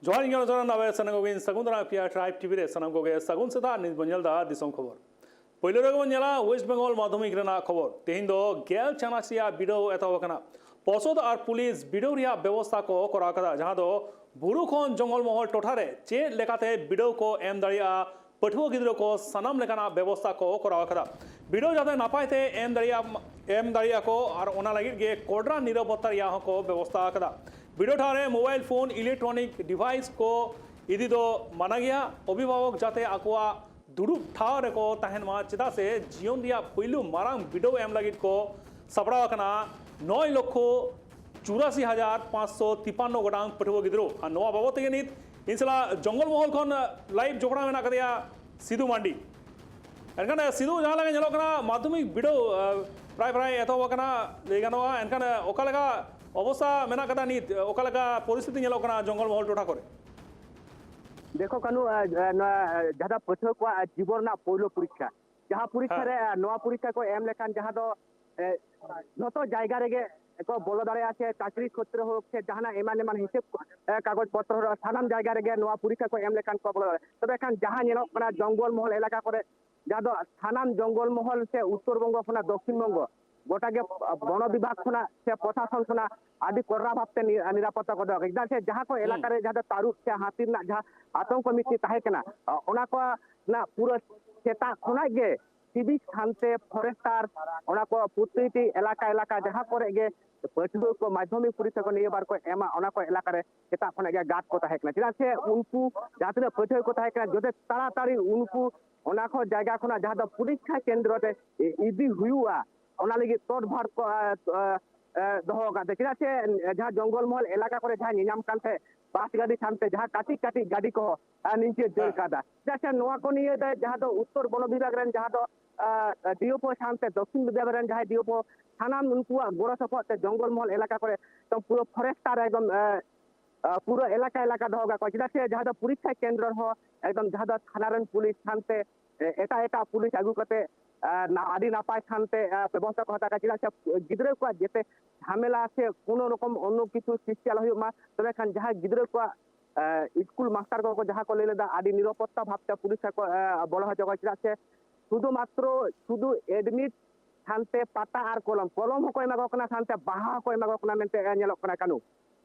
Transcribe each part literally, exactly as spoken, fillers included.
ᱡᱚᱦᱟᱨ, ᱤᱧ ᱜᱮ ᱱᱚᱡᱚᱨ ᱱᱟᱵᱮ ᱥᱟᱱᱟᱢ ᱠᱚᱜᱮᱧ ᱥᱟᱹᱜᱩᱱ ᱫᱟᱨᱟᱢ ᱯᱮᱭᱟ ᱴᱨᱟᱭᱤᱵᱽ ᱴᱤᱵᱷᱤ ᱨᱮ᱾ ᱥᱟᱱᱟᱢ ᱠᱚᱜᱮ ᱥᱟᱹᱜᱩᱱ ᱥᱮᱛᱟᱜ᱾ ᱱᱤᱛ ᱵᱚᱱ ᱧᱮᱞ ᱮᱫᱟ ᱫᱤᱥᱚᱢ ᱠᱷᱚᱵᱚᱨ᱾ ᱯᱳᱭᱞᱳ ᱨᱮᱜᱮ ᱵᱚᱱ ᱧᱮᱞᱟ ᱳᱭᱮᱥᱴ ᱵᱮᱝᱜᱚᱞ ᱢᱟᱫᱽᱫᱷᱚᱢᱤᱠ ᱨᱮᱱᱟᱜ ᱠᱷᱚᱵᱚᱨ᱾ ᱛᱮᱦᱮᱧ ᱫᱚ ᱜᱮᱞ ᱪᱟᱱᱟᱪ ᱨᱮᱭᱟᱜ ᱵᱤᱰᱟᱹᱣ ᱮᱛᱚᱦᱚᱵ ᱟᱠᱟᱱᱟ᱾ ᱯᱚᱨᱥᱚᱫ ᱟᱨ ᱯᱩᱞᱤᱥ ᱵᱤᱰᱟᱹᱣ ᱨᱮᱭᱟᱜ ᱵᱮᱵᱚᱥᱛᱷᱟ ᱠᱚ ᱠᱚᱨᱟᱣ ᱟᱠᱟᱫᱟ, ᱡᱟᱦᱟᱸ ᱫᱚ ᱵᱩᱨᱩ ᱠᱷᱚᱱ ᱡᱚᱝᱜᱚᱞ ᱢᱚᱦᱚᱞ ᱴᱚᱴᱷᱟ ᱨᱮ ᱪᱮᱫ ᱞᱮᱠᱟᱛᱮ ᱵᱤᱰᱟᱹᱣ ᱠᱚ ᱮᱢ ᱫᱟᱲᱮᱭᱟᱜᱼᱟ, ᱯᱟᱹᱴᱷᱩᱣᱟᱹ ᱜᱤᱫᱽᱨᱟᱹ ᱠᱚ ᱥᱟᱱᱟᱢ ᱞᱮᱠᱟᱱᱟᱜ ᱵᱮᱵᱚᱥᱛᱷᱟ ᱠᱚ ᱠᱚᱨᱟᱣ ᱟᱠᱟᱫᱟ᱾ ᱵᱤᱰᱟᱹᱣ ᱡᱟᱛᱮ ᱱᱟᱯᱟᱭ ᱛᱮ ᱮᱢ ᱫᱟᱲᱮᱭᱟᱜ ᱮᱢ ᱫᱟᱲᱮᱭᱟᱜᱼᱟ ᱠᱚ, ᱟᱨ ᱚᱱᱟ ᱞᱟᱹᱜᱤᱫ ᱜᱮ ᱠᱚᱰᱨᱟ ᱱᱤᱨᱟᱯᱚᱛᱛᱟ ᱨᱮᱭᱟᱜ ᱦᱚᱸᱠᱚ ᱵᱮᱵᱚᱥᱛᱷᱟ ᱟᱠᱟᱫᱟ᱾ ᱵᱤᱰᱟᱹᱣ ᱴᱷᱟᱶ ᱨᱮ ᱢᱳᱵᱟᱭᱤᱞ ᱯᱷᱳᱱ, ᱤᱞᱮᱠᱴᱨᱚᱱᱤᱠ ᱰᱤᱵᱷᱟᱭᱤᱥ ᱠᱚ ᱤᱫᱤ ᱫᱚ ᱢᱟᱱᱟ ᱜᱮᱭᱟ᱾ ᱚᱵᱷᱤᱵᱷᱟᱵᱚᱠ ᱡᱟᱛᱮ ᱟᱠᱚᱣᱟᱜ ᱫᱩᱲᱩᱵ ᱴᱷᱟᱶ ᱨᱮᱠᱚ ᱛᱟᱦᱮᱱ ᱢᱟ, ᱪᱮᱫᱟᱜ ᱥᱮ ᱡᱤᱭᱚᱱ ᱨᱮᱭᱟᱜ ᱯᱩᱭᱞᱩ ᱢᱟᱨᱟᱝ ᱵᱤᱰᱟᱹᱣ ᱮᱢ ᱞᱟᱹᱜᱤᱫ ᱠᱚ ᱥᱟᱯᱲᱟᱣ ᱟᱠᱟᱱᱟ᱾ ᱱᱚᱭ ᱞᱚᱠᱷᱚ ᱪᱩᱨᱟᱥᱤ ᱦᱟᱡᱟᱨ ᱯᱟᱸᱪᱥᱚ ᱛᱤᱯᱟᱱᱱᱚ ᱜᱚᱴᱟᱝ ᱯᱟᱹᱴᱷᱩᱣᱟᱹ ᱜᱤᱫᱽᱨᱟᱹ᱾ ᱟᱨ ᱱᱚᱣᱟ ᱵᱟᱵᱚᱫ ᱛᱮᱜᱮ ᱱᱤᱛ ᱤᱧ ᱥᱟᱞᱟᱜ ᱡᱚᱝᱜᱚᱞ ᱢᱚᱦᱚᱞ ᱠᱷᱚᱱ ᱞᱟᱭᱤᱵᱷ ᱡᱚᱯᱲᱟᱣ ᱢᱮᱱᱟᱜ ᱟᱠᱟᱫᱮᱭᱟ ᱥᱤᱫᱷᱩ ᱢᱟᱱᱰᱤ᱾ ᱮᱱᱠᱷᱟᱱ ᱥᱤᱫᱷᱩ, ᱡᱟᱦᱟᱸ ᱞᱮᱠᱟ ᱧᱮᱞᱚᱜ ᱠᱟᱱᱟ, ᱢᱟᱫᱽᱫᱷᱚᱢᱤᱠ ᱵᱤᱰᱟᱹᱣ, ᱟᱸ, ᱯᱨᱟᱭ ᱯᱨᱟᱭ ᱮᱛᱚᱦᱚᱵ ᱟᱠᱟᱱᱟ, ᱞᱟᱹᱭ ᱜᱟᱱᱚᱜᱼᱟ᱾ ᱮᱱᱠᱷᱟᱱ ᱚᱠᱟ ᱞᱮᱠᱟ ᱚᱵᱚᱥᱛᱟ ᱢᱮᱱᱟᱜ ᱟᱠᱟᱫᱟ ᱱᱤᱛ, ᱚᱠᱟ ᱞᱮᱠᱟ ᱯᱚᱨᱤᱥᱛᱷᱤᱛᱤ ᱧᱮᱞᱚᱜ ᱠᱟᱱᱟ ᱡᱚᱝᱜᱚᱞ ᱢᱚᱦᱚᱞ ᱴᱚᱴᱷᱟ ᱠᱚᱨᱮ? ᱫᱮᱠᱷᱚ ᱠᱟᱹᱱᱩ, ᱟᱸ, ᱟᱸ, ᱱᱚᱣᱟ, ᱟᱸ, ᱡᱟᱦᱟᱸ ᱫᱚ ᱯᱟᱹᱴᱷᱩᱣᱟᱹ ᱠᱚᱣᱟᱜ, ᱟᱸ, ᱡᱤᱵᱚᱱ ᱨᱮᱱᱟᱜ ᱯᱳᱭᱞᱳ ᱯᱚᱨᱤᱠᱠᱷᱟ, ᱡᱟᱦᱟᱸ ᱯᱚᱨᱤᱠᱠᱷᱟ ᱦᱮᱸ᱾ ᱨᱮ, ᱟᱸ, ᱱᱚᱣᱟ ᱯᱚᱨᱤᱠᱠᱷᱟ ᱠᱚ ᱮᱢ ᱞᱮᱠᱷᱟᱱ ᱡᱟᱦᱟᱸ ᱫᱚ, ᱮ, ᱡᱷᱚᱛᱚ ᱡᱟᱭᱜᱟ ᱨᱮᱜᱮ ᱠᱚ ᱵᱚᱞᱚ ᱫᱟᱲᱮᱭᱟᱜᱼᱟ, ᱥᱮ ᱪᱟᱹᱠᱨᱤ ᱠᱷᱮᱛᱨᱮ ᱦᱳᱠ, ᱥᱮ ᱡᱟᱦᱟᱱᱟᱜ ᱮᱢᱟᱱ ᱮᱢᱟᱱ ᱦᱤᱥᱟᱹᱵ ᱠᱚ, ᱮ, ᱠᱟᱜᱚᱡᱽ ᱯᱚᱛᱨᱚ ᱨᱮ ᱥᱟᱱᱟᱢ ᱡᱟᱭᱜᱟ ᱨᱮᱜᱮ ᱱᱚᱣᱟ ᱯᱚᱨᱤᱠᱠᱷᱟ ᱠᱚ ᱮᱢ ᱞᱮᱠᱷᱟᱱ ᱠᱚ ᱵᱚᱞᱚ ᱫᱟᱲᱮᱭᱟᱜᱼᱟ᱾ ᱛᱚᱵᱮ ᱠᱷᱟᱱ ᱡᱟᱦᱟᱸ ᱧᱮᱞᱚᱜ ᱠᱟᱱᱟ ᱡᱚᱝᱜᱚᱞ ᱢᱚᱦᱚᱞ ᱮᱞᱟᱠᱟ ᱠᱚᱨᱮ, ᱡᱟᱦᱟᱸ ᱫᱚ ᱥᱟᱱᱟᱢ ᱡᱚᱝᱜᱚᱞ ᱢᱚᱦᱚᱞ ᱥᱮ ᱩᱛᱛᱚᱨ ᱵᱚᱝᱜᱚ ᱠᱷᱚᱱᱟᱜ ᱫᱚᱠᱠᱷᱤᱱ ᱵᱚᱝᱜᱚ, ᱜᱚᱴᱟ ᱜᱮ ᱵᱚᱱᱚ ᱵᱤᱵᱷᱟᱜᱽ ᱠᱷᱚᱱᱟᱜ ᱥᱮ ᱯᱨᱚᱥᱟᱥᱚᱱ ᱠᱷᱚᱱᱟᱜ ᱟᱹᱰᱤ ᱠᱚᱲᱟ ᱵᱷᱟᱵᱛᱮ ᱱᱤ-, ᱱᱤᱨᱟᱯᱚᱛᱛᱟ ᱠᱚ ᱫᱚᱦᱚ ᱠᱟᱜᱼᱟ᱾ ᱪᱮᱫᱟᱜ ᱥᱮ ᱡᱟᱦᱟᱸ ᱠᱚ ᱦᱩᱸ᱾ ᱮᱞᱟᱠᱟ ᱨᱮ ᱡᱟᱦᱟᱸ ᱫᱚ ᱛᱟᱹᱨᱩᱵ ᱥᱮ ᱦᱟᱹᱛᱤ ᱨᱮᱱᱟᱜ ᱡᱟᱦᱟᱸ ᱟᱛᱚᱝᱠᱚ ᱢᱤᱫᱴᱤᱡ ᱛᱟᱦᱮᱸ ᱠᱟᱱᱟ, ᱚᱱᱟ ᱠᱚ ᱨᱮᱱᱟᱜ ᱯᱩᱨᱟᱹ ᱥᱮᱛᱟᱜ ᱠᱷᱚᱱᱟᱜ ᱜᱮ ᱥᱤᱵᱤᱠ ᱥᱟᱱᱛᱮ ᱯᱷᱚᱨᱮᱥᱴᱟᱨ ᱚᱱᱟ ᱠᱚ ᱯᱨᱚᱛᱤᱴᱤ ᱮᱞᱟᱠᱟ ᱮᱞᱟᱠᱟ ᱡᱟᱦᱟᱸ ᱠᱚᱨᱮ ᱜᱮ ᱯᱟᱹᱴᱷᱩᱣᱟᱹ ᱠᱚ ᱢᱟᱫᱽᱫᱷᱚᱢᱤᱠ ᱯᱚᱨᱤᱠᱠᱷᱟ ᱠᱚ ᱱᱤᱭᱟᱹ ᱵᱟᱨ ᱠᱚ ᱮᱢᱟ, ᱚᱱᱟ ᱠᱚ ᱮᱞᱟᱠᱟ ᱨᱮ ᱥᱮᱛᱟᱜ ᱠᱷᱚᱱᱟᱜ ᱜᱮ ᱜᱟᱨᱰ ᱠᱚ ᱛᱟᱦᱮᱸ ᱠᱟᱱᱟ᱾ ᱪᱮᱫᱟᱜ ᱥᱮ ᱩᱱᱠᱩ ᱡᱟᱦᱟᱸ ᱛᱤᱱᱟᱹᱜ ᱯᱟᱹᱴᱷᱩᱣᱟᱹ ᱠᱚ ᱛᱟᱦᱮᱸ ᱠᱟᱱᱟ, ᱡᱚᱛᱚ ᱛᱟᱲᱟᱛᱟᱲᱤ ᱩᱱᱠᱩ ᱚᱱᱟ ᱠᱚ ᱡᱟᱭᱜᱟ ᱠᱷᱚᱱᱟᱜ ᱡᱟᱦᱟᱸ ᱫᱚ ᱯᱚᱨᱤᱠᱠᱷᱟ ᱠᱮᱱᱫᱨᱚ ᱨᱮ ᱤᱫᱤ ᱦᱩᱭᱩᱜᱼᱟ, ᱚᱱᱟ ᱞᱟᱹᱜᱤᱫ ᱛᱚᱫᱵᱷᱟᱨ ᱠᱚ, ᱮ, ᱮ, ᱮ, ᱫᱚᱦᱚ ᱟᱠᱟᱫ ᱛᱮ᱾ ᱪᱮᱫᱟᱜ ᱥᱮ ᱡᱟᱦᱟᱸ ᱡᱚᱝᱜᱚᱞ ᱢᱚᱦᱚᱞ ᱮᱞᱟᱠᱟ ᱠᱚᱨᱮ ᱡᱟᱦᱟᱸ ᱧᱮᱧᱟᱢ ᱠᱟᱱ ᱛᱟᱦᱮᱸᱫ, ᱵᱟᱥ ᱜᱟᱹᱰᱤ ᱥᱟᱶᱛᱮ ᱡᱟᱦᱟᱸ ᱠᱟᱹᱴᱤᱡ ᱠᱟᱹᱴᱤᱡ ᱜᱟᱹᱰᱤ ᱠᱚᱦᱚᱸ, ᱮ, ᱱᱤᱝᱠᱟᱹ ᱫᱟᱹᱲ ᱦᱮᱸ᱾ ᱠᱟᱫᱟ᱾ ᱪᱮᱫᱟᱜ ᱥᱮ ᱱᱚᱣᱟ ᱠᱚ ᱱᱤᱭᱟᱹ ᱫᱚ ᱡᱟᱦᱟᱸ ᱫᱚ ᱩᱛᱛᱚᱨ ᱵᱚᱱᱚ ᱵᱤᱵᱷᱟᱜᱽ ᱨᱮᱱ ᱡᱟᱦᱟᱸ ᱫᱚ, ᱮ, ᱰᱤ ᱮᱯᱷ ᱳ ᱥᱟᱶᱛᱮ ᱫᱚᱠᱠᱷᱤᱱ ᱵᱤᱵᱷᱟᱜᱽ ᱨᱮᱱ ᱡᱟᱦᱟᱸᱭ ᱰᱤ ᱮᱯᱷ ᱳ, ᱥᱟᱱᱟᱢ ᱩᱱᱠᱩᱣᱟᱜ ᱜᱚᱲᱚ ᱥᱚᱯᱚᱦᱚᱫ ᱛᱮ ᱡᱚᱝᱜᱚᱞ ᱢᱚᱦᱚᱞ ᱮᱞᱟᱠᱟ ᱠᱚᱨᱮ ᱮᱠᱫᱚᱢ ᱯᱩᱨᱟᱹ ᱯᱷᱚᱨᱮᱥᱴᱟᱨ ᱮᱠᱫᱚᱢ, ᱮ, ᱟ, ᱯᱩᱨᱟᱹ ᱮᱞᱟᱠᱟ ᱮᱞᱟᱠᱟ ᱫᱚᱦᱚ ᱠᱟᱜ ᱠᱚᱣᱟ᱾ ᱪᱮᱫᱟᱜ ᱥᱮ ᱡᱟᱦᱟᱸ ᱫᱚ ᱯᱚᱨᱤᱠᱠᱷᱟ ᱠᱮᱱᱫᱨᱚ ᱨᱮᱦᱚᱸ ᱮᱠᱫᱚᱢ ᱡᱟᱦᱟᱸ ᱫᱚ ᱛᱷᱟᱱᱟ ᱨᱮᱱ ᱯᱩᱞᱤᱥ ᱥᱟᱶᱛᱮ, ᱮ, ᱮᱴᱟᱜ ᱮᱴᱟᱜ ᱯᱩᱞᱤᱥ ᱟᱹᱜᱩ ᱠᱟᱛᱮ, ᱟ, ᱱᱟ-, ᱟᱹᱰᱤ ᱱᱟᱯᱟᱭ ᱥᱟᱶᱛᱮ, ᱟ, ᱵᱮᱵᱚᱥᱛᱷᱟ ᱠᱚ ᱦᱟᱛᱟᱣ ᱠᱟᱜᱼᱟ᱾ ᱪᱮᱫᱟᱜ ᱥᱮ ᱜᱤᱫᱽᱨᱟᱹ ᱠᱚᱣᱟᱜ ᱡᱟᱛᱮ ᱡᱷᱟᱢᱮᱞᱟ ᱥᱮ ᱠᱳᱱᱳ ᱨᱚᱠᱚᱢ ᱚᱱᱱᱚ ᱠᱤᱪᱷᱩ ᱥᱨᱤᱥᱴᱤ ᱟᱞᱚ ᱦᱩᱭᱩᱜ ᱢᱟ, ᱛᱚᱵᱮ ᱠᱷᱟᱱ ᱡᱟᱦᱟᱸ ᱜᱤᱫᱽᱨᱟᱹ ᱠᱚᱣᱟᱜ ᱮ, ᱥᱠᱩᱞ ᱢᱟᱥᱴᱟᱨ ᱠᱚ ᱡᱟᱦᱟᱸ ᱠᱚ ᱞᱟᱹᱭ ᱞᱮᱫᱟ, ᱟᱹᱰᱤ ᱱᱤᱨᱟᱯᱚᱛᱛᱟ ᱵᱷᱟᱵᱽᱛᱮ ᱯᱚᱨᱤᱠᱠᱷᱟ ᱠᱚ, ᱮ, ᱵᱚᱞᱚ ᱦᱚᱪᱚ ᱠᱚᱣᱟ, ᱪᱮᱫᱟᱜ ᱥᱮ ᱥᱩᱫᱷᱩ ᱢᱟᱛᱨᱚ ᱥᱩᱫᱷᱩ ᱮᱰᱢᱤᱴ ᱥᱟᱶᱛᱮ ᱯᱟᱴᱟ ᱟᱨ ᱠᱚᱞᱚᱢ, ᱠᱚᱞᱚᱢ ᱦᱚᱸᱠᱚ ᱮᱢᱟ ᱠᱚ ᱠᱟᱱᱟ, ᱥᱟᱶᱛᱮ ᱵᱟᱦᱟ ᱦᱚᱸᱠᱚ ᱮᱢᱟ ᱠᱚ ᱠᱟᱱᱟ ᱢᱮᱱᱛᱮ, ᱮ, ᱧᱮᱞᱚᱜ ᱠᱟᱱᱟ ᱠᱟᱹᱱᱩ᱾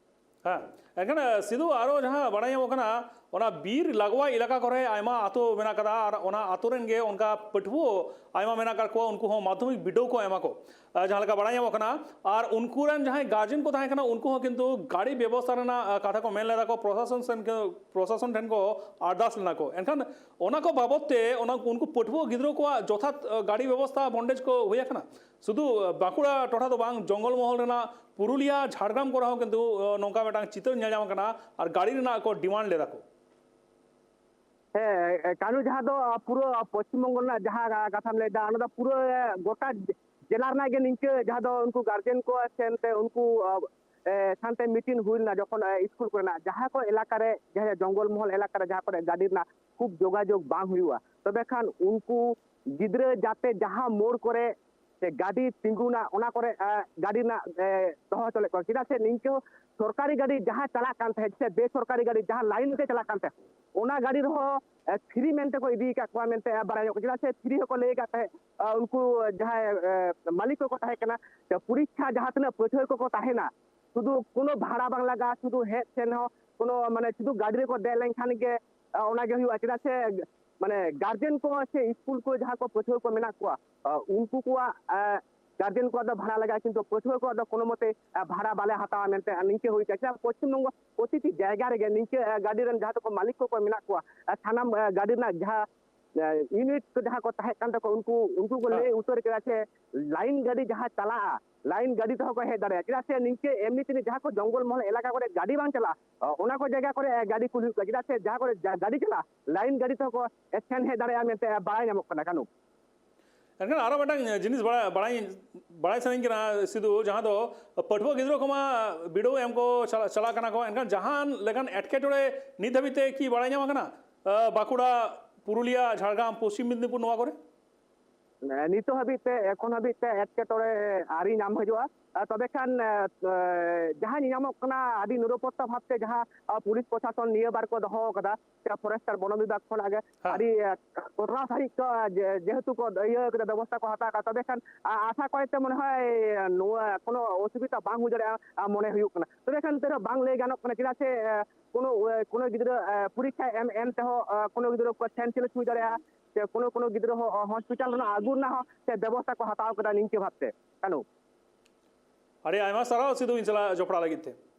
ᱦᱮᱸ, ᱮᱱᱠᱷᱟᱱ, ᱮ, ᱥᱤᱫᱷᱩ, ᱟᱨᱚ ᱡᱟᱦᱟᱸ ᱵᱟᱲᱟᱭ ᱧᱟᱢᱚᱜ ᱠᱟᱱᱟ, ᱚᱱᱟ ᱵᱤᱨ ᱞᱟᱜᱽᱣᱟ ᱮᱞᱟᱠᱟ ᱠᱚᱨᱮ ᱟᱭᱢᱟ ᱟᱛᱳ ᱢᱮᱱᱟᱜ ᱠᱟᱫᱟ, ᱟᱨ ᱚᱱᱟ ᱟᱛᱳ ᱨᱮᱱ ᱜᱮ ᱚᱱᱠᱟ ᱯᱟᱹᱴᱷᱩᱣᱟᱹ ᱟᱭᱢᱟ ᱢᱮᱱᱟᱜ ᱟᱠᱟᱫ ᱠᱚᱣᱟ, ᱩᱱᱠᱩ ᱦᱚᱸ ᱢᱟᱫᱽᱫᱷᱚᱢᱤᱠ ᱵᱤᱰᱟᱹᱣ ᱠᱚ ᱮᱢᱟ ᱠᱚ, ᱟ, ᱡᱟᱦᱟᱸ ᱞᱮᱠᱟ ᱵᱟᱲᱟᱭ ᱧᱟᱢᱚᱜ ᱠᱟᱱᱟ᱾ ᱟᱨ ᱩᱱᱠᱩ ᱨᱮᱱ ᱡᱟᱦᱟᱸᱭ ᱜᱟᱨᱡᱮᱱ ᱠᱚ ᱛᱟᱦᱮᱸ ᱠᱟᱱᱟ, ᱩᱱᱠᱩ ᱦᱚᱸ ᱠᱤᱱᱛᱩ ᱜᱟᱹᱰᱤ ᱵᱮᱵᱚᱥᱛᱷᱟ ᱨᱮᱱᱟᱜ, ᱟ, ᱠᱟᱛᱷᱟ ᱠᱚ ᱢᱮᱱ ᱞᱮᱫᱟ ᱠᱚ, ᱯᱨᱚᱥᱟᱥᱚᱱ ᱥᱮᱱ ᱠᱚ, ᱯᱨᱚᱥᱟᱥᱚᱱ ᱴᱷᱮᱱ ᱠᱚ ᱟᱨᱫᱟᱥ ᱞᱮᱱᱟ ᱠᱚ᱾ ᱮᱱᱠᱷᱟᱱ ᱚᱱᱟ ᱠᱚ ᱵᱟᱵᱚᱫ ᱛᱮ ᱚᱱᱟ, ᱩᱱᱠᱩ ᱯᱟᱹᱴᱷᱩᱣᱟᱹ ᱜᱤᱫᱽᱨᱟᱹ ᱠᱚᱣᱟᱜ ᱡᱚᱛᱷᱟᱛ, ᱟ, ᱜᱟᱹᱰᱤ ᱵᱮᱵᱚᱥᱛᱷᱟ ᱵᱚᱱᱫᱮᱡᱽ ᱠᱚ ᱦᱩᱭ ᱟᱠᱟᱱᱟ? ᱥᱩᱫᱷᱩ, ᱟ, ᱵᱟᱸᱠᱩᱲᱟ ᱴᱚᱴᱷᱟ ᱫᱚ ᱵᱟᱝ, ᱡᱚᱝᱜᱚᱞ ᱢᱚᱦᱚᱞ ᱨᱮᱱᱟᱜ ᱯᱩᱨᱩᱞᱤᱭᱟ, ᱡᱷᱟᱲᱜᱨᱟᱢ ᱠᱚᱨᱮ ᱦᱚᱸ ᱠᱤᱱᱛᱩ, ᱟ, ᱱᱚᱝᱠᱟ ᱢᱤᱫᱴᱟᱝ ᱪᱤᱛᱟᱹᱨ ᱧᱮᱞ ᱧᱟᱢ ᱠᱟᱱᱟ ᱟᱨ ᱜᱟᱹᱰᱤ ᱨᱮᱱᱟᱜ ᱠᱚ ᱰᱤᱢᱟᱱᱰ ᱞᱮᱫᱟ ᱠᱚ᱾ ᱦᱮᱸ, ᱮ, ᱠᱟᱹᱱᱩ, ᱡᱟᱦᱟᱸ ᱫᱚ, ᱟ, ᱯᱩᱨᱟᱹ, ᱟ, ᱯᱚᱥᱪᱤᱢ ᱵᱚᱝᱜᱚ ᱨᱮᱱᱟᱜ ᱡᱟᱦᱟᱸ, ᱟ, ᱠᱟᱛᱷᱟᱢ ᱞᱟᱹᱭ ᱮᱫᱟ, ᱚᱱᱟ ᱫᱚ ᱯᱩᱨᱟᱹ, ᱮ, ᱜᱚᱴᱟ ᱡᱮ-, ᱡᱮᱞᱟ ᱨᱮᱱᱟᱜ ᱜᱮ ᱱᱤᱝᱠᱟᱹ, ᱡᱟᱦᱟᱸ ᱫᱚ ᱩᱱᱠᱩ ᱜᱟᱨᱡᱮᱱ ᱠᱚ ᱥᱮᱱᱛᱮ ᱩᱱᱠᱩ, ᱟ, ᱮ, ᱥᱟᱶᱛᱮ ᱢᱤᱴᱤᱝ ᱦᱩᱭ ᱞᱮᱱᱟ, ᱡᱚᱠᱷᱚᱱ, ᱮ, ᱥᱠᱩᱞ ᱠᱚᱨᱮᱱᱟᱜ ᱡᱟᱦᱟᱸ ᱠᱚ ᱮᱞᱟᱠᱟ ᱨᱮ, ᱡᱟᱦᱟᱸ ᱡᱚᱝᱜᱚᱞ ᱢᱚᱦᱚᱞ ᱮᱞᱟᱠᱟ ᱨᱮ, ᱡᱟᱦᱟᱸ ᱠᱚᱨᱮ ᱜᱟᱹᱰᱤ ᱨᱮᱱᱟᱜ ᱠᱷᱩᱵ ᱡᱳᱜᱟᱡᱳᱜᱽ ᱵᱟᱝ ᱦᱩᱭᱩᱜᱼᱟ, ᱛᱚᱵᱮ ᱠᱷᱟᱱ ᱩᱱᱠᱩ ᱜᱤᱫᱽᱨᱟᱹ ᱡᱟᱛᱮ ᱡᱟᱦᱟᱸ ᱢᱳᱲ ᱠᱚᱨᱮ ᱥᱮ ᱜᱟᱹᱰᱤ ᱛᱤᱸᱜᱩᱱᱟ, ᱚᱱᱟ ᱠᱚᱨᱮ, ᱮ, ᱜᱟᱹᱰᱤ ᱨᱮᱱᱟᱜ, ᱮ, ᱫᱚᱦᱚ ᱦᱚᱪᱚ ᱞᱮᱫ ᱠᱚᱣᱟ᱾ ᱪᱮᱫᱟᱜ ᱥᱮ ᱱᱤᱝᱠᱟᱹ ᱦᱚᱸ ᱥᱚᱨᱠᱟᱨᱤ ᱜᱟᱹᱰᱤ ᱡᱟᱦᱟᱸ ᱪᱟᱞᱟᱜ ᱠᱟᱱ ᱛᱟᱦᱮᱸᱫ ᱥᱮ ᱵᱮᱥᱚᱨᱠᱟᱨᱤ ᱜᱟᱹᱰᱤ ᱡᱟᱦᱟᱸ ᱞᱟᱭᱤᱱ ᱛᱮ ᱪᱟᱞᱟᱜ ᱠᱟᱱ ᱛᱟᱦᱮᱸᱫ, ᱚᱱᱟ ᱜᱟᱹᱰᱤ ᱨᱮᱦᱚᱸ, ᱮ, ᱯᱷᱨᱤ ᱢᱮᱱᱛᱮ ᱠᱚ ᱤᱫᱤ ᱟᱠᱟᱫ ᱠᱚᱣᱟ ᱢᱮᱱᱛᱮ, ᱮ, ᱵᱟᱲᱟᱭ ᱧᱚᱜ ᱠᱟᱱᱟ᱾ ᱪᱮᱫᱟᱜ ᱥᱮ ᱯᱷᱨᱤ ᱦᱚᱸᱠᱚ ᱞᱟᱹᱭ ᱟᱠᱟᱫ ᱛᱟᱦᱮᱸᱫ, ᱮ, ᱩᱱᱠᱩ ᱡᱟᱦᱟᱸᱭ, ᱮ, ᱢᱟᱹᱞᱤᱠ ᱠᱚᱠᱚ ᱛᱟᱦᱮᱸ ᱠᱟᱱᱟ, ᱥᱮ ᱯᱚᱨᱤᱠᱠᱷᱟ ᱡᱟᱦᱟᱸ ᱛᱤᱱᱟᱹᱜ ᱯᱟᱹᱴᱷᱩᱣᱟᱹ ᱠᱚᱠᱚ ᱛᱟᱦᱮᱱᱟ, ᱥᱩᱫᱷᱩ ᱠᱳᱱᱳ ᱵᱷᱟᱲᱟ ᱵᱟᱝ ᱞᱟᱜᱟᱜᱼᱟ, ᱥᱩᱫᱷᱩ ᱦᱮᱡ ᱥᱮᱱ ᱦᱚᱸ ᱠᱳᱱᱳ, ᱢᱟᱱᱮ, ᱥᱩᱫᱷᱩ ᱜᱟᱹᱰᱤ ᱨᱮᱠᱚ ᱫᱮᱡ ᱞᱮᱱᱠᱷᱟᱱ ᱜᱮ, ᱮ, ᱚᱱᱟ ᱜᱮ ᱦᱩᱭᱩᱜᱼᱟ᱾ ᱪᱮᱫᱟᱜ ᱥᱮ, ᱢᱟᱱᱮ, ᱜᱟᱨᱡᱮᱱ ᱠᱚ ᱥᱮ ᱥᱠᱩᱞ ᱠᱚ ᱡᱟᱦᱟᱸ ᱠᱚ ᱯᱟᱹᱴᱷᱩᱣᱟᱹ ᱠᱚ ᱢᱮᱱᱟᱜ ᱠᱚᱣᱟ, ᱮ, ᱩᱱᱠᱩ ᱠᱚᱣᱟᱜ, ᱮ, ᱜᱟᱨᱡᱮᱱ ᱠᱚᱣᱟᱜ ᱫᱚ ᱵᱷᱟᱲᱟ ᱞᱟᱜᱟᱜᱼᱟ, ᱠᱤᱱᱛᱩ ᱯᱟᱹᱴᱷᱩᱣᱟᱹ ᱠᱚᱣᱟᱜ ᱫᱚ ᱠᱳᱱᱳ ᱢᱚᱛᱮ, ᱮ, ᱵᱷᱟᱲᱟ ᱵᱟᱞᱮ ᱦᱟᱛᱟᱣᱟ ᱢᱮᱱᱛᱮ, ᱟᱨ ᱱᱤᱝᱠᱟᱹ ᱦᱩᱭ ᱠᱟᱱᱟ᱾ ᱪᱮᱫᱟᱜ ᱯᱚᱥᱪᱤᱢ ᱵᱚᱝᱜᱚ ᱯᱨᱚᱛᱤᱴᱤ ᱡᱟᱭᱜᱟ ᱨᱮᱜᱮ ᱱᱤᱝᱠᱟᱹ, ᱮ, ᱜᱟᱹᱰᱤ ᱨᱮᱱ ᱡᱟᱦᱟᱸ ᱛᱟᱠᱚ ᱢᱟᱹᱞᱤᱠ ᱠᱚᱠᱚ ᱢᱮᱱᱟᱜ ᱠᱚᱣᱟ, ᱮ, ᱥᱟᱱᱟᱢ, ᱮ, ᱜᱟᱹᱰᱤ ᱨᱮᱱᱟᱜ ᱡᱟᱦᱟᱸ, ᱮ, ᱤᱭᱩᱱᱤᱴ ᱠᱚ ᱡᱟᱦᱟᱸ ᱠᱚ ᱛᱟᱦᱮᱸ ᱠᱟᱱ ᱛᱟᱠᱚ, ᱩᱱᱠᱩ, ᱩᱱᱠᱩ ᱠᱚ ᱦᱮᱸ᱾ ᱞᱟᱹᱭ ᱩᱛᱟᱹᱨ ᱠᱮᱫᱟ ᱡᱮ ᱞᱟᱭᱤᱱ ᱜᱟᱹᱰᱤ ᱡᱟᱦᱟᱸ ᱪᱟᱞᱟᱜᱼᱟ, ᱞᱟᱭᱤᱱ ᱜᱟᱹᱰᱤ ᱛᱮᱦᱚᱸ ᱠᱚ ᱦᱮᱡ ᱫᱟᱲᱮᱭᱟᱜᱼᱟ᱾ ᱪᱮᱫᱟᱜ ᱥᱮ ᱱᱤᱝᱠᱟᱹ ᱮᱢᱱᱤ ᱛᱮᱢᱱᱤ ᱡᱟᱦᱟᱸ ᱠᱚ ᱡᱚᱝᱜᱚᱞ ᱢᱚᱦᱚᱞ ᱮᱞᱟᱠᱟ ᱠᱚᱨᱮ ᱜᱟᱹᱰᱤ ᱵᱟᱝ ᱪᱟᱞᱟᱜᱼᱟ, ᱚ, ᱚᱱᱟ ᱠᱚ ᱡᱟᱭᱜᱟ ᱠᱚᱨᱮ, ᱮ, ᱜᱟᱹᱰᱤ ᱠᱩᱞ ᱦᱩᱭᱩᱜ ᱠᱟᱱᱟ᱾ ᱪᱮᱫᱟᱜ ᱥᱮ ᱡᱟᱦᱟᱸ ᱠᱚᱨᱮ ᱡᱟ-, ᱜᱟᱹᱰᱤ ᱪᱟᱞᱟᱜᱼᱟ, ᱞᱟᱭᱤᱱ ᱜᱟᱹᱰᱤ ᱛᱮᱦᱚᱸ ᱠᱚ, ᱮ, ᱥᱮᱱ ᱦᱮᱡ ᱫᱟᱲᱮᱭᱟᱜᱼᱟ ᱢᱮᱱᱛᱮ, ᱮ, ᱵᱟᱲᱟᱭ ᱧᱟᱢᱚᱜ ᱠᱟᱱᱟ᱾ ᱠᱟᱹᱱᱩ᱾ ᱮᱱᱠᱷᱟᱱ ᱟᱨᱚ ᱢᱤᱫᱴᱟᱝ ᱡᱤᱱᱤᱥ ᱵᱟᱲᱟᱭ, ᱵᱟᱲᱟᱭ, ᱵᱟᱲᱟᱭ ᱥᱟᱱᱟᱧ ᱠᱟᱱᱟ ᱥᱤᱫᱷᱩ, ᱡᱟᱦᱟᱸ ᱫᱚ ᱯᱟᱹᱴᱷᱩᱣᱟᱹ ᱜᱤᱫᱽᱨᱟᱹ ᱠᱚᱢᱟ ᱵᱤᱰᱟᱹᱣ ᱮᱢ ᱠᱚ ᱪᱟᱞᱟᱜ, ᱪᱟᱞᱟᱜ ᱠᱟᱱᱟ ᱠᱚ, ᱮᱱᱠᱷᱟᱱ ᱡᱟᱦᱟᱱ ᱞᱮᱠᱟᱱ ᱮᱴᱠᱮᱴᱚᱬᱮ ᱱᱤᱛ ᱫᱷᱟᱹᱵᱤᱡ ᱛᱮ ᱠᱤ ᱵᱟᱲᱟᱭ ᱧᱟᱢ ᱟᱠᱟᱱᱟ, ᱟ, ᱵᱟᱸᱠᱩᱲᱟ, ᱯᱩᱨᱩᱞᱤᱭᱟ, ᱡᱷᱟᱲᱜᱨᱟᱢ, ᱯᱚᱥᱪᱤᱢ ᱢᱮᱫᱽᱱᱤᱯᱩᱨ ᱱᱚᱣᱟ ᱠᱚᱨᱮ? ᱱᱤᱛᱚᱜ ᱦᱟᱹᱵᱤᱡ ᱛᱮ, ᱮᱠᱷᱚᱱ ᱦᱟᱹᱵᱤᱡ ᱛᱮ ᱮᱴᱠᱮᱴᱚᱬᱮ ᱟᱹᱣᱨᱤ ᱧᱟᱢ ᱦᱤᱡᱩᱜᱼᱟ᱾ ᱟᱨ ᱛᱚᱵᱮ ᱠᱷᱟᱱ, ᱮ, ᱮ, ᱡᱟᱦᱟᱸ ᱧᱮᱧᱟᱢᱚᱜ ᱠᱟᱱᱟ, ᱟᱹᱰᱤ ᱱᱤᱨᱟᱯᱚᱛᱛᱟ ᱵᱷᱟᱵᱽᱛᱮ ᱡᱟᱦᱟᱸ, ᱟ, ᱯᱩᱞᱤᱥ ᱯᱨᱚᱥᱟᱥᱚᱱ ᱱᱤᱭᱟᱹ ᱵᱟᱨ ᱠᱚ ᱫᱚᱦᱚ ᱟᱠᱟᱫᱟ, ᱥᱮ ᱯᱷᱚᱨᱮᱥᱴ ᱟᱨ ᱵᱚᱱᱚ ᱵᱤᱵᱷᱟᱜᱽ ᱠᱷᱚᱱᱟᱜ ᱜᱮ ᱦᱮᱸ᱾ ᱟᱹᱰᱤ, ᱮ, ᱠᱚᱴᱨᱟ ᱥᱟᱺᱦᱤᱡ ᱠᱚ, ᱡᱮ-, ᱡᱮᱦᱮᱛᱩ ᱠᱚ ᱤᱭᱟᱹ ᱠᱟᱫᱟ, ᱵᱮᱵᱚᱥᱛᱷᱟ ᱠᱚ ᱦᱟᱛᱟᱣ ᱠᱟᱫᱟ, ᱛᱚᱵᱮ ᱠᱷᱟᱱ, ᱟ-, ᱟᱥᱟ ᱠᱚᱨᱮ ᱛᱮ ᱢᱚᱱᱮ ᱦᱚᱭ ᱱᱚᱣᱟ ᱠᱳᱱᱳ ᱚᱥᱩᱵᱤᱫᱷᱟ ᱵᱟᱝ ᱦᱩᱭ ᱫᱟᱲᱮᱭᱟᱜᱼᱟ, ᱟ, ᱢᱚᱱᱮ ᱦᱩᱭᱩᱜ ᱠᱟᱱᱟ᱾ ᱛᱚᱵᱮ ᱠᱷᱟᱱ ᱛᱮ ᱨᱮᱦᱚᱸ ᱵᱟᱝ ᱞᱟᱹᱭ ᱜᱟᱱᱚᱜ ᱠᱟᱱᱟ, ᱪᱮᱫᱟᱜ ᱥᱮ, ᱮ, ᱠᱳᱱᱳ, ᱮ, ᱠᱳᱱᱳ ᱜᱤᱫᱽᱨᱟᱹ, ᱮ, ᱯᱚᱨᱤᱠᱠᱷᱟ ᱮᱢ, ᱮᱢ ᱛᱮᱦᱚᱸ, ᱮ, ᱠᱳᱱᱳ ᱜᱤᱫᱽᱨᱟᱹ ᱠᱚ ᱥᱮᱱ ᱪᱮᱞᱮᱧᱡᱽ ᱦᱩᱭ ᱫᱟᱲᱮᱭᱟᱜᱼᱟ, ᱥᱮ ᱠᱳᱱᱳ, ᱠᱳᱱᱳ ᱜᱤᱫᱽᱨᱟᱹ ᱦᱚᱸ, ᱚ, ᱦᱚᱥᱯᱤᱴᱟᱞ ᱨᱮᱱᱟᱜ ᱟᱹᱜᱩ ᱨᱮᱱᱟᱜ ᱦᱚᱸ ᱥᱮ ᱵᱮᱵᱚᱥᱛᱷᱟ ᱠᱚ ᱦᱟᱛᱟᱣ ᱠᱟᱫᱟ ᱱᱤᱝᱠᱟᱹ ᱵᱷᱟᱵᱽᱛᱮ᱾ ᱠᱟᱹᱱᱩ᱾ ᱟᱹᱰᱤ ᱟᱭᱢᱟ ᱥᱟᱨᱦᱟᱣ ᱥᱤᱫᱷᱩ ᱤᱧ ᱥᱟᱞᱟᱜ ᱡᱚᱯᱲᱟᱣ ᱞᱟᱹᱜᱤᱫ ᱛᱮ᱾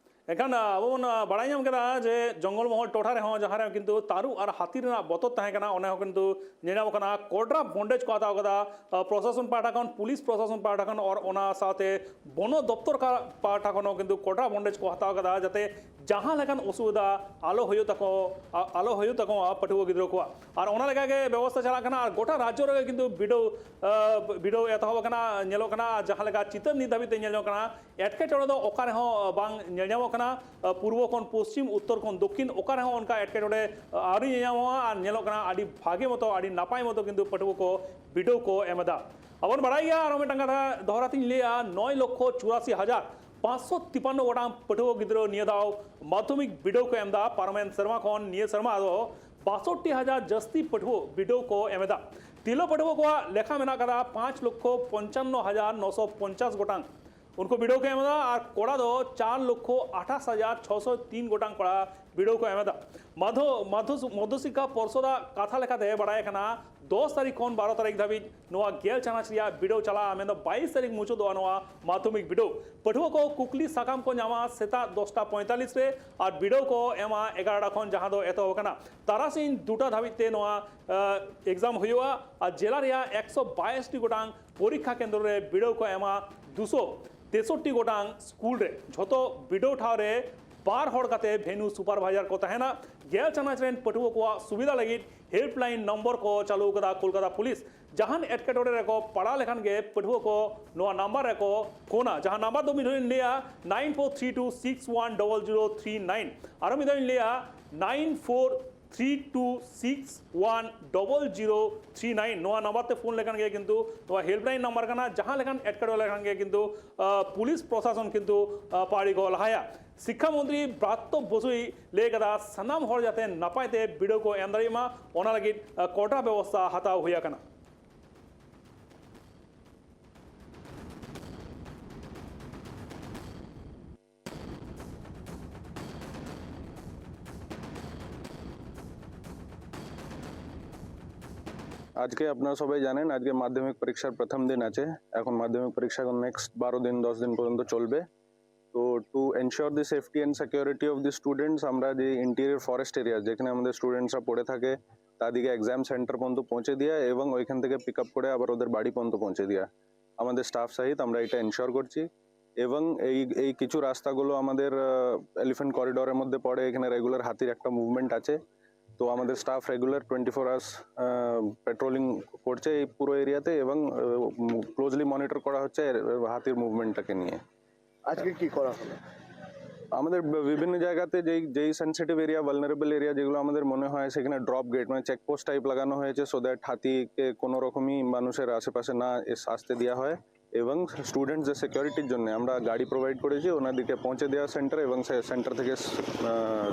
ᱮᱱᱠᱷᱟᱱ, ᱟ, ᱟᱵᱚ ᱵᱚᱱ, ᱟ, ᱵᱟᱲᱟᱭ ᱧᱟᱢ ᱠᱮᱫᱟ ᱡᱮ ᱡᱚᱝᱜᱚᱞ ᱢᱚᱦᱚᱞ ᱴᱚᱴᱷᱟ ᱨᱮᱦᱚᱸ ᱡᱟᱦᱟᱸ ᱨᱮ ᱠᱤᱱᱛᱩ ᱛᱟᱹᱨᱩᱵ ᱟᱨ ᱦᱟᱹᱛᱤ ᱨᱮᱱᱟᱜ ᱵᱚᱛᱚᱨ ᱛᱟᱦᱮᱸ ᱠᱟᱱᱟ, ᱚᱸᱰᱮ ᱦᱚᱸ ᱠᱤᱱᱛᱩ ᱧᱮᱞ ᱧᱟᱢᱚᱜ ᱠᱟᱱᱟ ᱠᱚᱰᱨᱟ ᱵᱚᱱᱫᱮᱡᱽ ᱠᱚ ᱦᱟᱛᱟᱣ ᱠᱟᱫᱟ, ᱟ, ᱯᱨᱚᱥᱟᱥᱚᱱ ᱯᱟᱦᱴᱟ ᱠᱷᱚᱱ, ᱯᱩᱞᱤᱥ ᱯᱨᱚᱥᱟᱥᱚᱱ ᱯᱟᱦᱴᱟ ᱠᱷᱚᱱ, ᱟᱨ ᱚᱱᱟ ᱥᱟᱶᱛᱮ ᱵᱚᱱᱚ ᱫᱚᱯᱛᱚᱨ ᱠᱟ-, ᱯᱟᱦᱴᱟ ᱠᱷᱚᱱ ᱦᱚᱸ ᱠᱤᱱᱛᱩ ᱠᱚᱰᱨᱟ ᱵᱚᱱᱫᱮᱡᱽ ᱠᱚ ᱦᱟᱛᱟᱣ ᱠᱟᱫᱟ, ᱡᱟᱛᱮ ᱡᱟᱦᱟᱸ ᱞᱮᱠᱟᱱ ᱚᱥᱩᱵᱤᱫᱷᱟ ᱟᱞᱚ ᱦᱩᱭᱩᱜ ᱛᱟᱠᱚ, ᱟ-, ᱟᱞᱚ ᱦᱩᱭᱩᱜ ᱛᱟᱠᱚᱣᱟ ᱯᱟᱹᱴᱷᱩᱣᱟᱹ ᱜᱤᱫᱽᱨᱟᱹ ᱠᱚᱣᱟᱜ᱾ ᱟᱨ ᱚᱱᱟ ᱞᱮᱠᱟ ᱜᱮ ᱵᱮᱵᱚᱥᱛᱷᱟ ᱪᱟᱞᱟᱜ ᱠᱟᱱᱟ᱾ ᱟᱨ ᱜᱚᱴᱟ ᱨᱟᱡᱽᱡᱚ ᱨᱮᱜᱮ ᱠᱤᱱᱛᱩ ᱵᱤᱰᱟᱹᱣ, ᱟ, ᱵᱤᱰᱟᱹᱣ ᱮᱛᱚᱦᱚᱵ ᱟᱠᱟᱱᱟ, ᱧᱮᱞᱚᱜ ᱠᱟᱱᱟ᱾ ᱡᱟᱦᱟᱸ ᱞᱮᱠᱟ ᱪᱤᱛᱟᱹᱨ ᱱᱤᱛ ᱫᱷᱟᱹᱵᱤᱡ ᱛᱮ ᱧᱮᱞ ᱧᱟᱢᱚᱜ ᱠᱟᱱᱟ, ᱮᱴᱠᱮᱴᱚᱬᱮ ᱫᱚ ᱚᱠᱟ ᱨᱮᱦᱚᱸ ᱵᱟᱝ ᱧᱮᱞ ᱧᱟᱢᱚᱜ ᱠᱟᱱᱟ᱾ ᱟ, ᱯᱩᱨᱵᱚ ᱠᱷᱚᱱ ᱯᱚᱥᱪᱤᱢ, ᱩᱛᱛᱚᱨ ᱠᱷᱚᱱ ᱫᱚᱠᱠᱷᱤᱱ, ᱚᱠᱟ ᱨᱮᱦᱚᱸ ᱚᱱᱠᱟ ᱮᱴᱠᱮᱴᱚᱬᱮ, ᱟ, ᱟᱹᱣᱨᱤ ᱧᱮᱞ ᱧᱟᱢᱚᱜᱼᱟ᱾ ᱟᱨ ᱧᱮᱞᱚᱜ ᱠᱟᱱᱟ ᱟᱹᱰᱤ ᱵᱷᱟᱜᱮ ᱢᱚᱛᱚ, ᱟᱹᱰᱤ ᱱᱟᱯᱟᱭ ᱢᱚᱛᱚ ᱠᱤᱱᱛᱩ ᱯᱟᱹᱴᱷᱩᱣᱟᱹ ᱠᱚ ᱵᱤᱰᱟᱹᱣ ᱠᱚ ᱮᱢ ᱮᱫᱟ᱾ ᱟᱵᱚᱱ ᱵᱟᱲᱟᱭ ᱜᱮᱭᱟ, ᱟᱨᱚ ᱢᱤᱫᱴᱟᱝ ᱠᱟᱛᱷᱟ ᱫᱚᱦᱲᱟ ᱛᱤᱧ ᱞᱟᱹᱭᱟ, ᱱᱚᱭ ᱞᱚᱠᱠᱷᱚ ᱪᱩᱨᱟᱥᱤ ᱦᱟᱡᱟᱨ ᱯᱟᱸᱪᱥᱚ ᱛᱤᱯᱟᱱᱱᱚ ᱜᱚᱴᱟᱝ ᱯᱟᱹᱴᱷᱩᱣᱟᱹ ᱜᱤᱫᱽᱨᱟᱹ ᱱᱤᱭᱟᱹ ᱫᱷᱟᱣ ᱢᱟᱫᱽᱫᱷᱚᱢᱤᱠ ᱵᱤᱰᱟᱹᱣ ᱠᱚ ᱮᱢ ᱮᱫᱟ᱾ ᱯᱟᱨᱚᱢᱮᱱ ᱥᱮᱨᱢᱟ ᱠᱷᱚᱱ ᱱᱤᱭᱟᱹ ᱥᱮᱨᱢᱟ ᱫᱚ ᱵᱟᱥᱚᱴᱴᱤ ᱦᱟᱡᱟᱨ ᱡᱟᱹᱥᱛᱤ ᱯᱟᱹᱴᱷᱩᱣᱟᱹ ᱵᱤᱰᱟᱹᱣ ᱠᱚ ᱮᱢ ᱮᱫᱟ᱾ ᱛᱤᱨᱞᱟᱹ ᱯᱟᱹᱴᱷᱩᱣᱟᱹ ᱠᱚᱣᱟᱜ ᱞᱮᱠᱷᱟ ᱢᱮᱱᱟᱜ ᱠᱟᱫᱟ ᱯᱟᱸᱪ ᱞᱚᱠᱠᱷᱚ ᱯᱚᱧᱪᱟᱱᱱᱚ ᱦᱟᱡᱟᱨ ᱱᱚᱥᱚ ᱯᱚᱧᱪᱟᱥ ᱜᱚᱴᱟᱝ᱾ ᱩᱱᱠᱩ ᱵᱤᱰᱟᱹᱣ ᱠᱚ ᱮᱢ ᱮᱫᱟ᱾ ᱟᱨ ᱠᱚᱲᱟ ᱫᱚ ᱪᱟᱨ ᱞᱚᱠᱠᱷᱚ ᱟᱴᱷᱟᱥ ᱦᱟᱡᱟᱨ ᱪᱷᱚᱥᱚ ᱛᱤᱱ ᱜᱚᱴᱟᱝ ᱠᱚᱲᱟ ᱵᱤᱰᱟᱹᱣ ᱠᱚ ᱮᱢ ᱮᱫᱟ᱾ ᱢᱟᱫᱷᱚ-, ᱢᱟᱫᱷᱚ-, ᱢᱚᱫᱽᱫᱷᱚ ᱥᱤᱠᱠᱷᱟ ᱯᱚᱨᱥᱚᱫᱟᱜ ᱠᱟᱛᱷᱟ ᱞᱮᱠᱟᱛᱮ ᱵᱟᱲᱟᱭ ᱠᱟᱱᱟ, ᱫᱚᱥ ᱛᱟᱹᱨᱤᱠᱷ ᱠᱷᱚᱱ ᱵᱟᱨᱚ ᱛᱟᱹᱨᱤᱠᱷ ᱫᱷᱟᱹᱵᱤᱡ ᱱᱚᱣᱟ ᱜᱮᱞ ᱪᱟᱱᱟᱪ ᱨᱮᱭᱟᱜ ᱵᱤᱰᱟᱹᱣ ᱪᱟᱞᱟᱜᱼᱟ, ᱢᱮᱱᱫᱚ ᱵᱟᱭᱤᱥ ᱛᱟᱹᱨᱤᱠᱷ ᱢᱩᱪᱟᱹᱫᱚᱜᱼᱟ ᱱᱚᱣᱟ ᱢᱟᱫᱽᱫᱷᱚᱢᱤᱠ ᱵᱤᱰᱟᱹᱣ᱾ ᱯᱟᱹᱴᱷᱩᱣᱟᱹ ᱠᱚ ᱠᱩᱠᱞᱤ ᱥᱟᱠᱟᱢ ᱠᱚ ᱧᱟᱢᱟ ᱥᱮᱛᱟᱜ ᱫᱚᱥᱴᱟ ᱯᱚᱸᱭᱛᱟᱞᱞᱤᱥ ᱨᱮ, ᱟᱨ ᱵᱤᱰᱟᱹᱣ ᱠᱚ ᱮᱢᱟ ᱮᱜᱟᱨᱚᱴᱟ ᱠᱷᱚᱱ, ᱡᱟᱦᱟᱸ ᱫᱚ ᱮᱛᱚᱦᱚᱵ ᱟᱠᱟᱱᱟ᱾ ᱛᱟᱨᱟᱥᱤᱧ ᱫᱩᱴᱟ ᱫᱷᱟᱹᱵᱤᱡ ᱛᱮ ᱱᱚᱣᱟ, ᱮ, ᱮᱠᱡᱟᱢ ᱦᱩᱭᱩᱜᱼᱟ᱾ ᱟᱨ ᱡᱮᱞᱟ ᱨᱮᱭᱟᱜ ᱮᱠᱥᱚ ᱵᱟᱭᱤᱥ ᱴᱤ ᱜᱚᱴᱟᱝ ᱯᱚᱨᱤᱠᱠᱷᱟ ᱠᱮᱱᱫᱨᱚ ᱨᱮ ᱵᱤᱰᱟᱹᱣ ᱠᱚ ᱮᱢᱟ ᱫᱩᱥᱚ ᱛᱮᱥᱚᱴᱴᱤ ᱜᱚᱴᱟᱝ ᱥᱠᱩᱞ ᱨᱮ᱾ ᱡᱷᱚᱛᱚ ᱵᱤᱰᱟᱹᱣ ᱴᱷᱟᱶ ᱨᱮ ᱵᱟᱨ ᱦᱚᱲ ᱠᱟᱛᱮ ᱵᱷᱮᱱᱩ ᱥᱩᱯᱟᱨᱵᱷᱟᱭᱡᱟᱨ ᱠᱚ ᱛᱟᱦᱮᱱᱟ᱾ ᱜᱮᱞ ᱪᱟᱱᱟᱪ ᱨᱮᱱ ᱯᱟᱹᱴᱷᱩᱣᱟᱹ ᱠᱚᱣᱟᱜ ᱥᱩᱵᱤᱫᱷᱟ ᱞᱟᱹᱜᱤᱫ ᱦᱮᱞᱯᱞᱟᱭᱤᱱ ᱱᱚᱢᱵᱚᱨ ᱠᱚ ᱪᱟᱹᱞᱩ ᱟᱠᱟᱫᱟ ᱠᱳᱞᱠᱟᱛᱟ ᱯᱩᱞᱤᱥ᱾ ᱡᱟᱦᱟᱱ ᱮᱴᱠᱮᱴᱚᱬᱮ ᱨᱮᱠᱚ ᱯᱟᱲᱟᱣ ᱞᱮᱠᱷᱟᱱ ᱜᱮ ᱯᱟᱹᱴᱷᱩᱣᱟᱹ ᱠᱚ ᱱᱚᱣᱟ ᱱᱟᱢᱵᱟᱨ ᱨᱮᱠᱚ ᱯᱷᱳᱱᱟ᱾ ᱡᱟᱦᱟᱸ ᱱᱟᱢᱵᱟᱨ ᱫᱚ ᱢᱤᱫ ᱫᱷᱟᱣ ᱤᱧ ᱞᱟᱹᱭᱟ, nine four three two six one double zero three nine᱾ ᱟᱨᱚ ᱢᱤᱫ ᱫᱷᱟᱣ ᱤᱧ ᱞᱟᱹᱭᱟ, nine four three two six one double zero three nine, ᱱᱚᱣᱟ ᱱᱟᱢᱵᱟᱨ ᱛᱮ ᱯᱷᱳᱱ ᱞᱮᱠᱷᱟᱱ ᱜᱮ ᱠᱤᱱᱛᱩ ᱱᱚᱣᱟ ᱦᱮᱞᱯᱞᱟᱭᱤᱱ ᱱᱟᱢᱵᱟᱨ ᱠᱟᱱᱟ᱾ ᱡᱟᱦᱟᱸ ᱞᱮᱠᱟᱱ ᱮᱴᱠᱮᱴᱚᱬᱮ ᱞᱮᱠᱷᱟᱱ ᱜᱮ ᱠᱤᱱᱛᱩ ᱟᱸ, ᱯᱩᱞᱤᱥ ᱯᱨᱚᱥᱟᱥᱚᱱ ᱠᱤᱱᱛᱩ ᱟᱸ, ᱯᱟᱹᱲᱤ ᱠᱚ ᱞᱟᱦᱟᱭᱟ᱾ ᱥᱤᱠᱠᱷᱟ ᱢᱚᱱᱛᱨᱤ ᱵᱨᱟᱛᱛᱚ ᱵᱚᱥᱩᱭ ᱞᱟᱹᱭ ᱠᱟᱫᱟ, ᱥᱟᱱᱟᱢ ᱦᱚᱲ ᱡᱟᱛᱮ ᱱᱟᱯᱟᱭ ᱛᱮ ᱵᱤᱰᱟᱹᱣ ᱠᱚ ᱮᱢ ᱫᱟᱲᱮᱭᱟᱜ ᱢᱟ, ᱚᱱᱟ ᱞᱟᱹᱜᱤᱫ ᱟᱸ, ᱠᱚᱴᱟ ᱵᱮᱵᱚᱥᱛᱷᱟ ᱦᱟᱛᱟᱣ ᱦᱩᱭ ᱟᱠᱟᱱᱟ᱾ আজকে আপনারা সবাই জানেন, আজকে মাধ্যমিক পরীক্ষার প্রথম দিন আছে। এখন মাধ্যমিক পরীক্ষা এখন নেক্সট বারো দিন, দশ দিন পর্যন্ত চলবে। তো to ensure the safety and security of the students, আমরা যে ইন্টেরিয়র ফরেস্ট এরিয়া, যেখানে আমাদের স্টুডেন্টসরা পড়ে থাকে, তাদেরকে এক্সাম সেন্টার পর্যন্ত পৌঁছে দেওয়া এবং ওইখান থেকে পিক আপ করে আবার ওদের বাড়ি পর্যন্ত পৌঁছে দেওয়া, আমাদের স্টাফ সহিত আমরা এটা এনশিওর করছি। এবং এই এই কিছু রাস্তাগুলো আমাদের এলিফ্যান্ট করিডোরের মধ্যে পড়ে, এখানে রেগুলার হাতির একটা মুভমেন্ট আছে। তো আমাদের staff regular twenty four hours patrolling করছে এই পুরো এরিয়াতে এবং ক্লোজলি মনিটর করা হচ্ছে এর- হাতির মুভমেন্টটাকে নিয়ে। আজকে কি করা হলো? আমাদের বি- বিভিন্ন জায়গাতে যেই যেই সেন্সিটিভ এরিয়া, ভালনারেবল এরিয়া, যেগুলো আমাদের মনে হয় সেখানে ড্রপ গেট, মানে চেকপোস্ট টাইপ লাগানো হয়েছে, সো দ্যাট হাতিকে কোনো রকমই মানুষের আশেপাশে না এস- আসতে দেওয়া হয়। এবং স্টুডেন্টসদের সিকিউরিটির জন্য আমরা গাড়ি প্রোভাইড করেছি ওনাদেরকে পৌঁছে দেওয়া সেন্টার এবং সে সেন্টার থেকে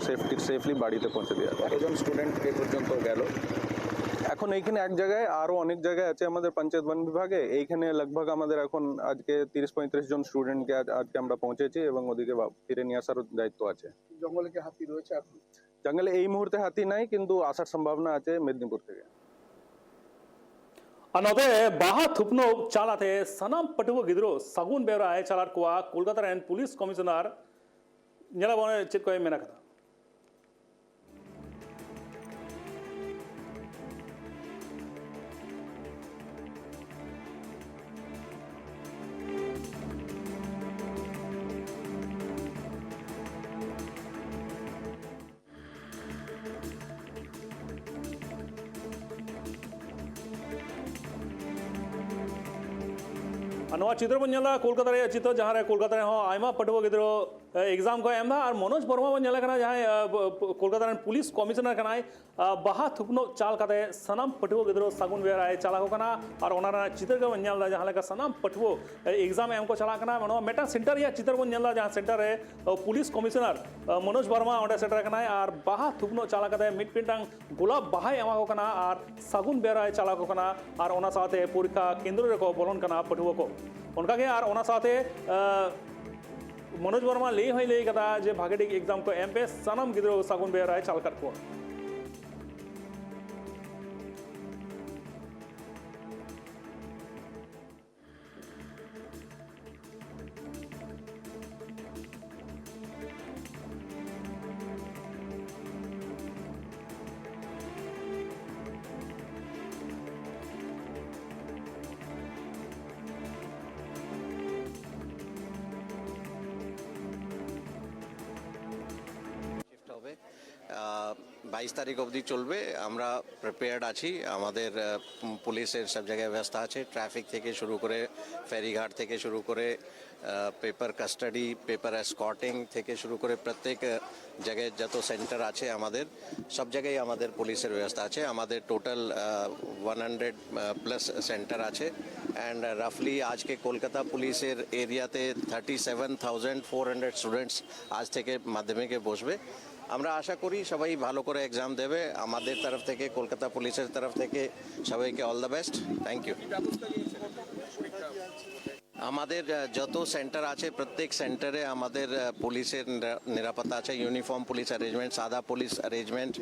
সেফটি সেফলি বাড়িতে পৌঁছে দেওয়া। কতজন স্টুডেন্ট এ পর্যন্ত গেল? এখন এইখানে এক জায়গায়, আরও অনেক জায়গায় আছে আমাদের পঞ্চায়েত বন বিভাগে। এইখানে লগভগ আমাদের এখন আজকে তিরিশ পঁয়ত্রিশ জন স্টুডেন্টকে আজ আজকে আমরা পৌঁছেছি এবং ওদিকে বা- ফিরে নিয়ে আসার দায়িত্ব আছে। জঙ্গলে কি হাতি রয়েছে এখন? জঙ্গলে এই মুহূর্তে হাতি নাই, কিন্তু আসার সম্ভাবনা আছে মেদিনীপুর থেকে। ᱟᱨ ᱱᱚᱛᱮ ᱵᱟᱦᱟ ᱛᱷᱩᱯᱱᱚᱜ ᱪᱟᱞᱟᱛᱮ ᱥᱟᱱᱟᱢ ᱯᱟᱹᱴᱷᱩᱣᱟᱹ ᱜᱤᱫᱽᱨᱟᱹ ᱥᱟᱹᱜᱩᱱ ᱵᱮᱣᱨᱟᱭ ᱪᱟᱞᱟᱫ ᱠᱚᱣᱟ ᱠᱳᱞᱠᱟᱛᱟ ᱨᱮᱱ ᱯᱩᱞᱤᱥ ᱠᱚᱢᱤᱥᱚᱱᱟᱨ᱾ ᱧᱮᱞᱟᱵᱚᱱ ᱪᱮᱫ ᱠᱚᱭ ᱢᱮᱱ ᱟᱠᱟᱫᱟ᱾ ᱟᱨ ᱱᱚᱣᱟ ᱪᱤᱛᱟᱹᱨ ᱵᱚᱱ ᱧᱮᱞ ᱮᱫᱟ ᱠᱳᱞᱠᱟᱛᱟ ᱨᱮᱭᱟᱜ ᱪᱤᱛᱟᱹᱨ, ᱡᱟᱦᱟᱸ ᱨᱮ ᱠᱳᱞᱠᱟᱛᱟ ᱨᱮᱦᱚᱸ ᱟᱭᱢᱟ ᱯᱟᱹᱴᱷᱩᱣᱟᱹ ᱜᱤᱫᱽᱨᱟᱹ ᱮᱠᱡᱟᱢ ᱠᱚ ᱮᱢ ᱮᱫᱟ᱾ ᱟᱨ ᱢᱚᱱᱳᱡᱽ ᱵᱚᱨᱢᱟ ᱵᱚᱱ ᱧᱮᱞᱮ ᱠᱟᱱᱟ, ᱡᱟᱦᱟᱸᱭ ᱠᱳᱞᱠᱟᱛᱟ ᱨᱮᱱ ᱯᱩᱞᱤᱥ ᱠᱚᱢᱤᱥᱚᱱᱟᱨ ᱠᱟᱱᱟᱭ, ᱵᱟᱦᱟ ᱛᱷᱩᱯᱱᱚᱜ ᱪᱟᱞ ᱠᱟᱛᱮ ᱥᱟᱱᱟᱢ ᱯᱟᱹᱴᱷᱩᱣᱟᱹ ᱜᱤᱫᱽᱨᱟᱹ ᱥᱟᱹᱜᱩᱱ ᱵᱮᱣᱨᱟᱭ ᱪᱟᱞ ᱟᱠᱚ ᱠᱟᱱᱟ᱾ ᱟᱨ ᱚᱱᱟ ᱨᱮᱱᱟᱜ ᱪᱤᱛᱟᱹᱨ ᱜᱮᱵᱚᱱ ᱧᱮᱞ ᱮᱫᱟ, ᱡᱟᱦᱟᱸ ᱞᱮᱠᱟ ᱥᱟᱱᱟᱢ ᱯᱟᱹᱴᱷᱩᱣᱟᱹ ᱮᱠᱡᱟᱢ ᱮᱢ ᱠᱚ ᱪᱟᱞᱟᱜ ᱠᱟᱱᱟ᱾ ᱱᱚᱣᱟ ᱢᱤᱫᱴᱟᱝ ᱥᱮᱱᱴᱟᱨ ᱨᱮᱭᱟᱜ ᱪᱤᱛᱟᱹᱨ ᱵᱚᱱ ᱧᱮᱞ ᱮᱫᱟ, ᱡᱟᱦᱟᱸ ᱥᱮᱱᱴᱟᱨ ᱨᱮ ᱯᱩᱞᱤᱥ ᱠᱚᱢᱤᱥᱚᱱᱟᱨ ᱢᱚᱱᱳᱡᱽ ᱵᱚᱨᱢᱟ ᱚᱸᱰᱮ ᱥᱮᱴᱮᱨ ᱟᱠᱟᱱᱟᱭ᱾ ᱟᱨ ᱵᱟᱦᱟ ᱛᱷᱩᱯᱱᱚᱜ ᱪᱟᱞ ᱠᱟᱛᱮ ᱢᱤᱫ ᱢᱤᱫᱴᱟᱝ ᱜᱳᱞᱟᱯ ᱵᱟᱦᱟᱭ ᱮᱢᱟ ᱠᱚ ᱠᱟᱱᱟ ᱟᱨ ᱥᱟᱹᱜᱩᱱ ᱵᱮᱣᱨᱟᱭ ᱪᱟᱞ ᱟᱠᱚ ᱠᱟᱱᱟ᱾ ᱟᱨ ᱚᱱᱟ ᱥᱟᱶᱛᱮ ᱯᱚᱨᱤᱠᱠᱷᱟ ᱠᱮᱱᱫᱨᱚ ᱨᱮᱠᱚ ᱵᱚᱞᱚᱱ ᱠᱟᱱᱟ ᱯᱟᱹᱴᱷᱩᱣᱟᱹ ᱠᱚ᱾ ᱚᱱᱠᱟᱜᱮ ᱟᱨ ᱚᱱᱟ ᱥᱟᱶᱛᱮ ᱢᱚᱱᱳᱡᱽ ᱵᱚᱨᱢᱟ ᱞᱟᱹᱭ ᱦᱚᱸᱭ ᱞᱟᱹᱭ ᱠᱟᱫᱟ ᱡᱮ ᱵᱷᱟᱜᱮ ᱴᱷᱤᱠ ᱮᱠᱡᱟᱢ ᱠᱚ ᱮᱢ ᱯᱮ, ᱥᱟᱱᱟᱢ ᱜᱤᱫᱽᱨᱟᱹ ᱥᱟᱹᱜᱩᱱ ᱵᱮᱣᱨᱟᱭ ᱪᱟᱞ ᱠᱟᱫ ᱠᱚᱣᱟ᱾ শিফট হবে। বাইশ তারিখ অবধি চলবে। আমরা প্রিপেয়ার্ড আছি। আমাদের পুলিশের সব জায়গায় ব্যবস্থা আছে, ট্রাফিক থেকে শুরু করে, ফেরিঘাট থেকে শুরু করে, পেপার কাস্টাডি, পেপার এসকর্টিং থেকে শুরু করে প্রত্যেক জায়গায় যত সেন্টার আছে আমাদের, সব জায়গায় আমাদের পুলিশের ব্যবস্থা আছে। আমাদের total one hundred plus centre আছে। অ্যান্ড রাফলি আজকে কলকাতা পুলিশের এরিয়াতে thirty seven thousand four hundred students আজ থেকে মাধ্যমিকে বসবে। আমরা আশা করি সবাই ভালো করে এক্সাম দেবে। আমাদের তরফ থেকে, কলকাতা পুলিশের তরফ থেকে সবাইকে all the best. Thank you. আমাদের যত সেন্টার আছে, প্রত্যেক সেন্টারে আমাদের পুলিশের নিরাপত্তা আছে, ইউনিফর্ম পুলিশ অ্যারেঞ্জমেন্ট, সাদা পুলিশ অ্যারেঞ্জমেন্ট,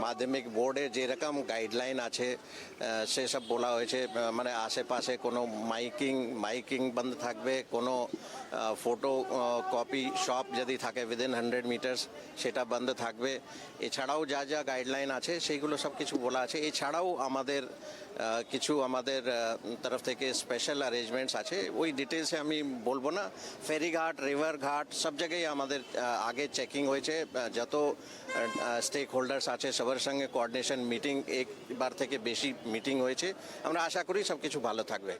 মাধ্যমিক বোর্ডে যেরকম গাইডলাইন আছে, সেসব বলা হয়েছে। মানে আশেপাশে কোনো মাইকিং মাইকিং বন্ধ থাকবে, কোনো ফটো কপি শপ যদি থাকে উইদিন হান্ড্রেড মিটার্স, সেটা বন্ধ থাকবে। এছাড়াও যা যা গাইডলাইন আছে, সেইগুলো সব কিছু বলা আছে। এছাড়াও আমাদের কিছু আমাদের তরফ থেকে স্পেশাল অ্যারেঞ্জমেন্টস আছে, ওই ডিটেলসে আমি বলবো না। ফেরিঘাট, রিভার ঘাট, সব জায়গায় আমাদের আগে চেকিং হয়েছে। যত স্টেক হোল্ডার্স আছে, সবার সঙ্গে কোঅর্ডিনেশন মিটিং, একবার থেকে বেশি মিটিং হয়েছে। আমরা আশা করি সব কিছু ভালো থাকবে।